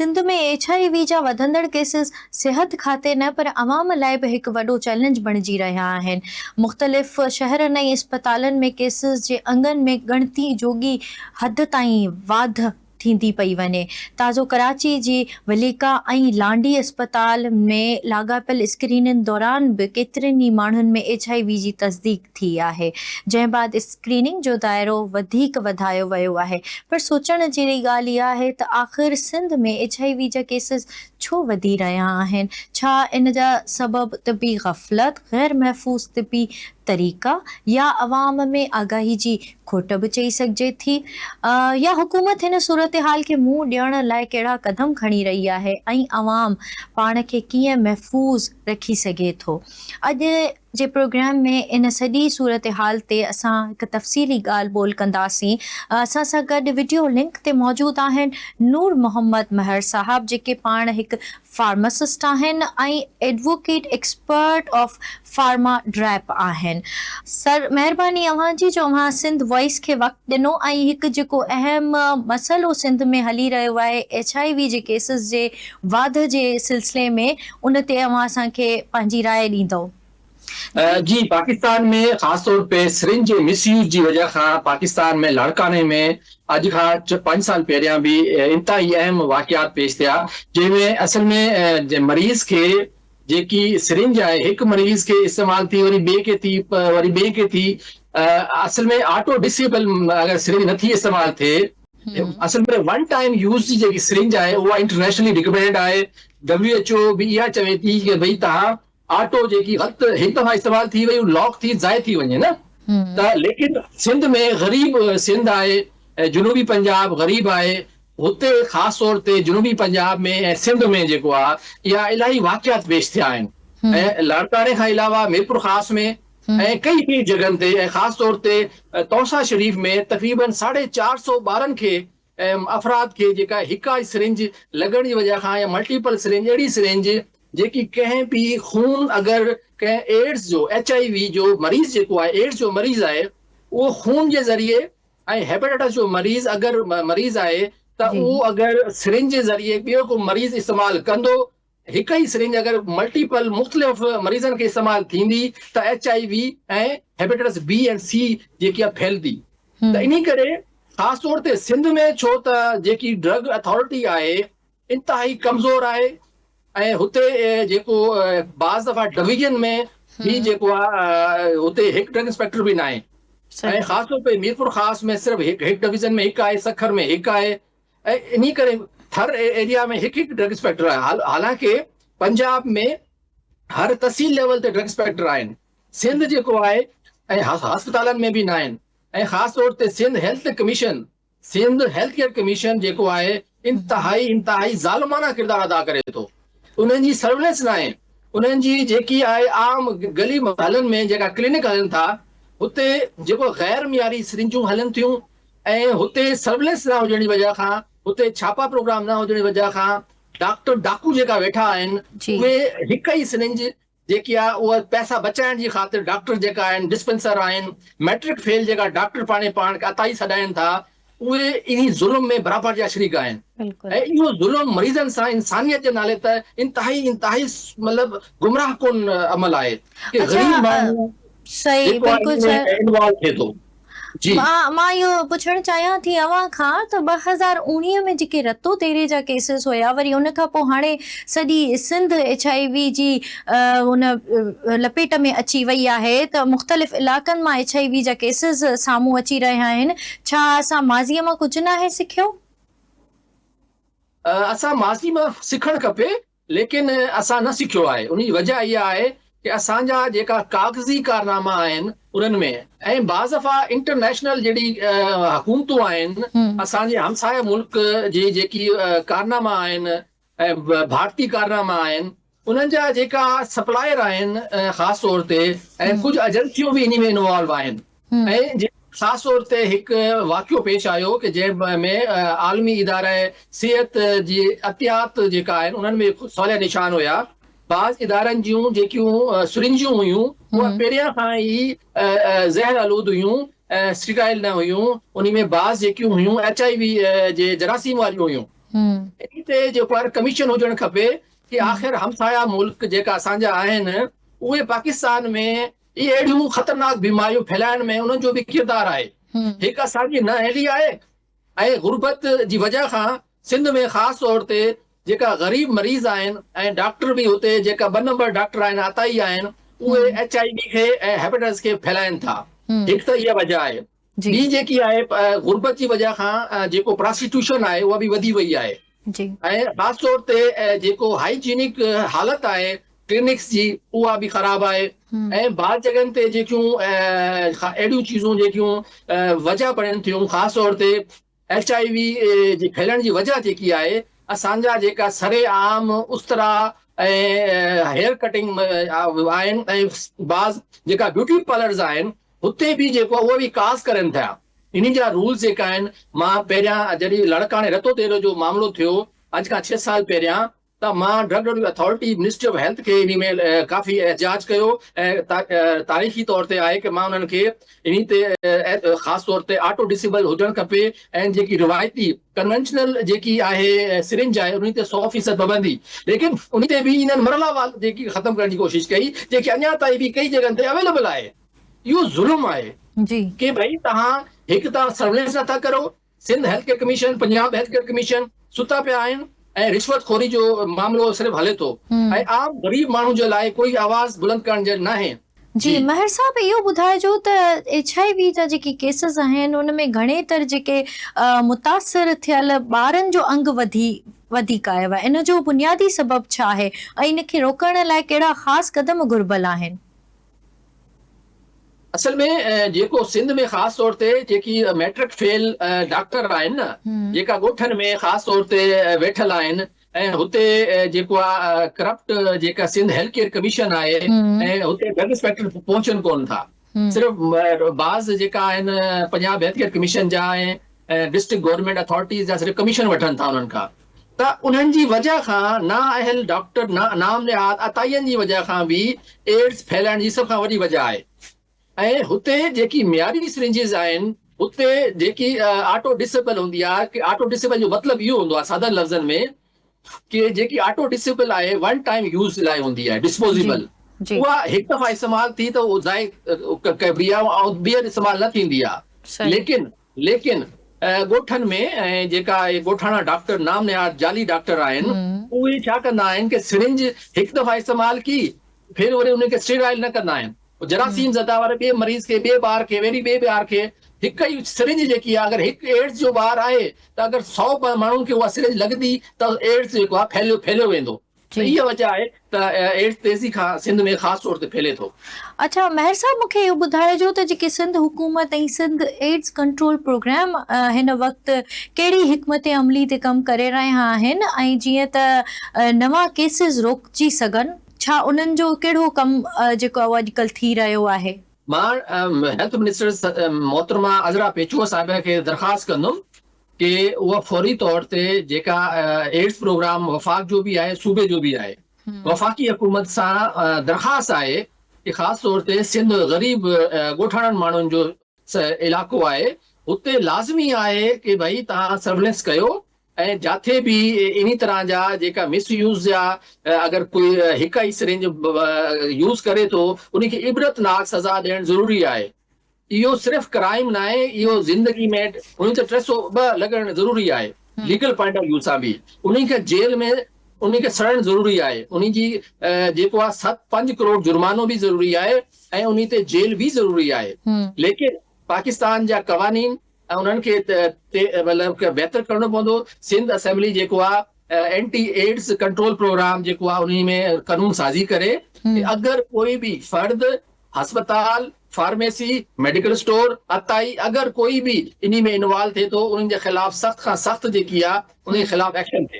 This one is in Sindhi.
سنڌ ۾ ايڇ I V جا وڌندڙ ڪيسز صحت کاتي نه پر عوام لاء به هڪ وڏو چئلينج بڻجي رهيا آهن. مختلف شهرن ۽ اسپتالن ۾ ڪيسز جي انگن ۾ ڳڻتي جوڳي حد تائين واڌ ٿيندي پئي وڃي. تازو ڪراچي جي وليڪا ۽ لانڍي اسپتال ۾ لاڳاپيل اسڪريننگ دوران به ڪيترن ئي ماڻهن ۾ ايڇ I V جي تصديق ٿي آهي، جنهن بعد اسڪريننگ جو دائرو وڌيڪ وڌايو ويو آهي پر سوچڻ جهڙي ڳالهه اها آهي ته آخر سنڌ ۾ ايڇ I V جا ڪيسز ڇو وڌي رهيا آهن؟ ڇا ان جا سبب طبي غفلت، غير محفوظ طبي طريقا يا عوام ۾ آگاهي جي کوٽ به چئي سگهجي ٿي يا حڪومت هن صورتحال کي منهن ڏيڻ لاء ڪهڙا قدم کڻي رهي آهي ۽ عوام پاڻ کي ڪيئن محفوظ رکي سگهي ٿو؟ اڄ جي پروگرام ۾ ان سڄي صورتحال تي اسان هڪ تفصيلي ڳالهه ٻولهه ڪنداسين. اسان سان گڏ وڊيو لنڪ تي موجود آهن نور محمد مهر صاحب جيڪي پاڻ هڪ فارماسسٽ آهن ۽ advocate expert of pharma DRAP آهن. سر مهرباني اوهان جي جو اوهان سنڌ وائس کي وقت ڏنو ۽ هڪ جيڪو اهم مسئلو سنڌ ۾ هلي رهيو آهي ايڇ I V جي ڪيسز جي واڌ جي سلسلي ۾ ان تي اوهان اسان کي پنهنجي راء ڏيندؤ. جي پاڪستان ۾ خاص طور تي سرنج جي مس يوز جي وجه کان پاڪستان ۾ لاڙڪاڻي ۾ اڄ کان پنج سال پهريان به انتهائي اهم واقعات پيش ٿيا جنهن ۾ اصل ۾ مريض کي جيڪي سرنج آهي هڪ مريض کي استعمال ٿي وري ٻئي کي ٿي وري ٻئي کي ٿي اصل ۾ آٽو ڊسيبل اگر سرنج نٿي استعمال ٿئي اصل ۾ ون ٽائيم يوز جي جيڪي سرنج آهي اها انٽرنيشنلي ريڪمينڊ آهي ڊبليو ايڇ او به اها چوي ٿي ڪي ڀئي توهان آٽو جيڪي غلط هڪ دفعا استعمال ٿي وئي لاڪ ٿي ضايع ٿي وڃي نه ته ليڪن سنڌ ۾ غريب سنڌ آهي جنوبي پنجاب غريب آهي هتي خاص طور تي جنوبي پنجاب ۾ ۽ سنڌ ۾ جيڪو آهي اها الاهي واقعات پيش ٿيا آهن ۽ لاڙڪاڻي کان علاوه ميرپور خاص ۾ ۽ ڪئي ٻين جڳهن تي ۽ خاص طور تي تونسا شريف ۾ تقريبن ساڍي چار سئو ٻارن کي ۽ افراد کي جيڪا هڪ ئي سرنج لڳڻ جي وجه کان يا ملٽيپل سرنج اهڙي سرنج جيڪي ڪنهن به خون اگر ڪنهن ايڊز جو ايڇ I V جو مريض جيڪو آهي ايڊز جو مريض آهي اهو خون جي ذريعي ۽ هيپاٽائٽس جو مريض اگر مريض آهي ته اهو اگر سرنج جي ذريعي ٻيو ڪو مريض استعمال ڪندو هڪ ئي سرنج اگر ملٽيپل مختلف مريضن کي استعمال ٿيندي ته H I V ۽ hepatitis B ۽ C جيڪي آهي ڦهلدي ته انهي ڪري خاص طور تي سنڌ ۾ ڇو ته جيڪي ڊرگ اٿارٽي آهي انتهائي ڪمزور آهي ۽ هتي جيڪو بعض دفعا ڊويزن ۾ به جيڪو آهي هتي هڪ ڊرگ انسپيڪٽر به ناهي ۽ خاص طور تي ميرپور خاص ۾ صرف هڪ ڊويزن ۾ هڪ آهي سکر ۾ هڪ آهي ۽ انهي ڪري ٿر ايريا ۾ هڪ هڪ ڊرگ انسپيڪٽر آهي حالانڪه پنجاب ۾ هر تحصيل ليول تي ڊرگ انسپيڪٽر آهن سنڌ جيڪو آهي ۽ هسپتالن ۾ به ناهن ۽ خاص طور تي Sindh health commission Sindh health care commission جيڪو آهي انتهائي انتهائي ظالمانه ڪردار ادا ڪري ٿو انهن جي سرويلنس ناهي انهن جي جيڪي آهي عام گلي محلن ۾ جيڪا ڪلينڪ هلن ٿا هتي جيڪو غير معياري سرنجون هلن ٿيون ۽ هتي سرويلنس نه هجڻ جي وجه کان هتي ڇاپا پروگرام نه هجڻ جي وجه کان ڊاڪٽر ڊاڪو جيڪا ويٺا آهن اهي هڪ ئي سرنج جيڪي آهي اها پئسا بچائڻ جي خاطر ڊاڪٽر جيڪا آهن ڊسپينسر آهن ميٽرڪ فيل جيڪا ڊاڪٽر پاڻي پاڻ کي عطائي سڏائن ٿا اهي انهي ظلم ۾ برابر جا شريڪ آهن ۽ اهو ظلم مريضن سان انسانيت جي نالي ته انتهائي انتهائي مطلب گمراهه ڪن عمل آهي ڪي غريب ماڻهو جيڪو آهي انوالو ٿئي ٿو. جي. مان اهو پڇڻ چاهيان ٿي اوهان کان ته 2019 ۾ جيڪي رتو تيري جا ڪيسز هيا وري ان کان پوء هاڻي سڄي سنڌ ايڇ I V جي ان لپيٽ ۾ اچي وئي آهي ته مختلف علائقن مان ايڇ I V جا ڪيسز سامهون اچي رهيا آهن ڇا اسان ماضي مان ڪجهه ناهي سکيو؟ اسان ماضي مان سکڻ کپي ليڪن اسان نه سکيو آهي ان جي وجه اها آهي ڪي اسان جا جيڪا ڪاغذي ڪارناما آهن انهن ۾ ۽ بعض دفعا انٽرنيشنل جهڙي حڪومتون آهن اسان جي همسايه ملڪ جي جيڪي ڪارناما آهن ۽ ڀارتي ڪارناما آهن انهن جا جيڪا سپلائر آهن خاص طور تي ۽ ڪجهه ايجنسيون به انهي ۾ انوالو آهن ۽ خاص طور تي هڪ واقعو پيش آيو ڪي جنهن ۾ عالمي اداره صحت جي عطيات جيڪا آهن انهن ۾ سواليا نشان هيا بعض ادارن جون جيڪيون سرنجون هيون اها پهريان کان ئي زهر آلود هيون سٽرائل نه هيون انهي ۾ بعض جيڪيون هيون ايڇ I V جي جراثيم واريون هيون. انهي تي جيڪو آهي ڪميشن هجڻ کپي ڪي آخر همسايا ملڪ جيڪا اسان جا آهن اهي پاڪستان ۾ اهي اهڙيون خطرناڪ بيماريون ڦهلائڻ ۾ انهن جو به ڪردار آهي. هڪ اسان جي نااهلي آهي ۽ غربت جي وجه کان سنڌ ۾ خاص طور تي جيڪا غريب مريض آهن ۽ ڊاڪٽر به هتي جيڪا ٻه نمبر ڊاڪٽر آهن عطائي آهن اهي ايڇ I V کي ۽ هيپاٽائٽس کي ڦهلائن ٿا. هڪ ته اها وجه آهي. ٻي جيڪي آهي غربت جي وجه کان جيڪو پراسٽيٽيوشن آهي اها به وڌي وئي آهي ۽ خاص طور تي جيڪو هائيجينڪ حالت آهي ڪلينڪس جي اها به خراب آهي ۽ بعض جڳهن تي جيڪيون اهڙيون چيزون جيڪيون وجه بڻين ٿيون خاص طور تي ايڇ I V جي ڦهلڻ جي وجه جيڪي آهي اسان جا جيڪا سر عام استرا ۽ هيئر ڪٽنگ آهن ۽ بعض جيڪا بيوٽي پارلرز آهن هتي به جيڪو آهي اهي به ڪاز ڪرن ٿيا انهي جا رولز جيڪا آهن مان پهريان جڏهن لڙڪاڻي رتو ديرو جو معاملو ٿيو اڄ کان ڇهه سال پهريان ته مان drug authority ministry of health کي انهي ۾ ڪافي احتجاج ڪيو ۽ تاريخي طور تي آهي ڪه مان انهن کي انهي تي خاص طور تي آٽو ڊسيبل هجڻ کپي ۽ جيڪي روايتي ڪنوينشنل جيڪي آهي سرنج آهي انهي تي 100% پابندي ليڪن انهي تي به انهن مرحلا وار جيڪي ختم ڪرڻ جي ڪوشش ڪئي جيڪي اڃا تائين به ڪئي جڳهن تي اويليبل آهي اهو ظلم آهي ڪي ڀئي توهان هڪ ته سرويلنس نٿا ڪرو Sindh health care commission, Punjab health care commission ستا پيا آهن ۽ رشوت خوري جو معاملو صرف هلي ٿو ۽ عام غريب ماڻهو جي لاء ڪوئي آواز بلند ڪرڻ جي ناهي. جي مهر صاحب اهو ٻڌائجو ته ايڇ I V جا جيڪي ڪيسز آهن ان ۾ گهڻي تر جيڪي متاثر ٿيل ٻارن جو انگ وڌي وڌيڪ آيو آهي ان جو بنيادي سبب ڇا آهي ۽ ان کي روڪڻ لاء ڪهڙا خاص قدم گهربل آهن؟ اصل ۾ جيڪو سنڌ ۾ خاص طور تي جيڪي ميٽرڪ فيل ڊاڪٽر آهن نه جيڪا ڳوٺن ۾ خاص طور تي ويٺل آهن ۽ هتي جيڪو آ ڪرپٽ جيڪا سنڌ هيلٿ ڪيئر ڪميشن آهي ۽ هتي ڊرگ انسپيڪٽر پهچن ڪون ٿا صرف بعض جيڪا آهن پنجاب هيلٿ ڪيئر ڪميشن جا ۽ ڊسٽرڪٽ گورنمينٽ اٿارٽيز جا صرف ڪميشن وٺن ٿا انهن کان ته انهن جي وجه کان نااهل ڊاڪٽر نام نهاد عطائين جي وجه کان به ايڊز ڦهلائڻ جي سڀ کان وڏي وجه آهي ۽ هتي جيڪي معياري سرنجز آهن هتي جيڪي آٽو ڊسيبل هوندي آهي آٽو ڊسيبل جو مطلب اهو هوندو آهي سادن لفظن ۾ ڪي جيڪي آٽو ڊسيبل آهي ون ٽائيم يوز لاء هوندي آهي ڊسپوزيبل اها هڪ دفعا استعمال ٿي ته اها ضائع ڪبي آهي ۽ ٻيهر استعمال نه ٿيندي آهي ليڪن ليڪن ڳوٺن ۾ ۽ جيڪا اهي ڳوٺاڻا ڊاڪٽر نام نهاد جعلي ڊاڪٽر آهن اهي ڇا ڪندا آهن ڪي سرنج هڪ دفعا استعمال ڪي ڦر وري ان کي اسٽيرائل نه ڪندا آهن جراثيم زده واري ٻئي مريض کي ٻئي ٻار کي وري ٻئي ٻار کي هڪ ئي سرنج جيڪي آهي اگر هڪ ايڊز جو ٻار آهي ته اگر سو ماڻهن کي اها سرنج لڳندي ته ايڊز جيڪو آهي ڦهليو ڦهليو ويندو ته اها وجه آهي ته ايڊز تيزي کان سنڌ ۾ خاص طور تي ڦهلي ٿو. اڇا مهر صاحب مون کي اهو ٻڌائجو ته جيڪي سنڌ حڪومت ۽ سنڌ ايڊز ڪنٽرول پروگرام هن وقت ڪهڙي حڪمت عملي تي ڪم ڪري رهيا آهن ۽ جيئن ته نوان ڪيسز روڪجي سگهن ڇا انهن جو ڪهڙو ڪم جيڪو اهو اڄڪلهه ٿي رهيو آهي؟ مان هيلٿ منسٽر محترمه عذرا پيچوهو صاحبه کي درخواست ڪندم ڪي اها فوري طور تي جيڪا ايڊز پروگرام وفاق جو به آهي صوبي جو به آهي وفاقي حڪومت سان درخواست آهي ڪي خاص طور تي سنڌ غريب ڳوٺاڻن ماڻهن جو علائقو آهي هتي لازمي آهي ڪي ڀئي توهان سرويلنس ڪيو ۽ جاٿي به انهي طرح جا جيڪا مس يوز جا اگر ڪوئي هڪ ئي سرنج يوز ڪري ٿو انهي کي عبرت ناڪ سزا ڏيڻ ضروري آهي اهو صرف ڪرائيم ناهي اهو زندگي ۾ انهي تي 302 لڳڻ ضروري آهي ليگل پوائنٽ آف ويو سان به انهي کي جيل ۾ انهي کي سڙڻ ضروري آهي انهي جي جيڪو آهي ست پنج ڪروڙ جرمانو به ضروري آهي ۽ انهي تي جيل به ضروري آهي ليڪن پاڪستان جا قوانين ۽ انهن کي مطلب بهتر ڪرڻو پوندو سنڌ اسيمبلي جيڪو آهي اينٽي ايڊز ڪنٽرول پروگرام جيڪو آهي انهي ۾ قانون سازي ڪري اگر ڪوئي به فرد هسپتال، فارميسي، ميڊيڪل اسٽور، عطائي اگر ڪوئي به انهي ۾ انوالو ٿئي ٿو انهن جي خلاف سخت کان سخت جيڪي آ انهي خلاف ايڪشن ٿئي.